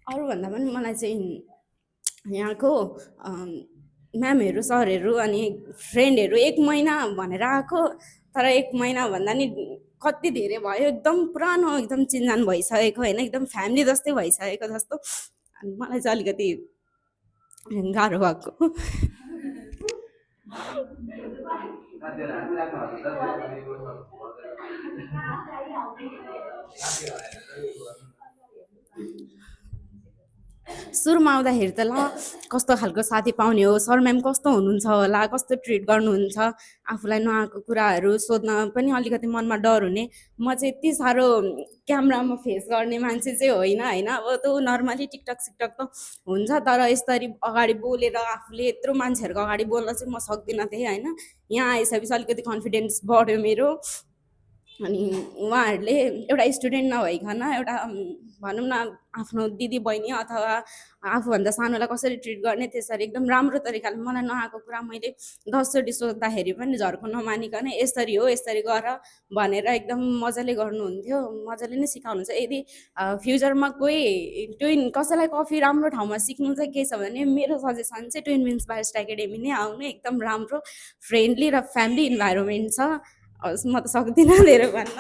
अरूभन्दा पनि मलाई चाहिँ यहाँको म्यामहरू सरहरू अनि फ्रेन्डहरू 1 महिना भनेर आएको, तर 1 महिना भन्दा नि कति धेरै भयो, एकदम पुरानो एकदम चिनजान भइसकेको होइन, एकदम फ्यामिली जस्तै भइसकेको जस्तो। अनि मलाई चाहिँ अलिकति गाह्रो भएको। सुरुमा आउँदाखेरि त ल कस्तो खालको साथी पाउने हो, सर म्याम कस्तो हुनुहुन्छ होला, कस्तो ट्रिट गर्नुहुन्छ, आफूलाई नआएको कुराहरू सोध्न पनि अलिकति मनमा डर हुने। म चाहिँ यति साह्रो क्यामरामा फेस गर्ने मान्छे चाहिँ होइन होइन। अब त नर्मली टिकटक सिकटक त हुन्छ, तर यसरी अगाडि बोलेर आफूले यत्रो मान्छेहरूको अगाडि बोल्न चाहिँ म सक्दिनँ थिएँ होइन। यहाँ आइसकेपछि अलिकति कन्फिडेन्स बढ्यो मेरो। अनि उहाँहरूले एउटा स्टुडेन्ट नभइकन एउटा भनौँ न आफ्नो दिदी बहिनी अथवा आफूभन्दा सानोलाई कसरी ट्रिट गर्ने त्यसरी एकदम राम्रो तरिकाले मलाई नआएको कुरा मैले 10चोटि सोद्धाखेरि पनि झर्को नमानिकन यसरी हो यसरी गर भनेर एकदम मजाले गर्नुहुन्थ्यो, मजाले नै सिकाउनुहुन्छ। यदि फ्युचरमा कोही कसैलाई कफी राम्रो ठाउँमा सिक्नु चाहिँ के छ भने मेरो सजेसन चाहिँ ट्विन विन्स बारिस्टा एकाडेमी नै आउनु, एकदम राम्रो फ्रेन्डली र फ्यामिली इन्भाइरोमेन्ट छ। म त सक्दिनँ धेरै भन्न।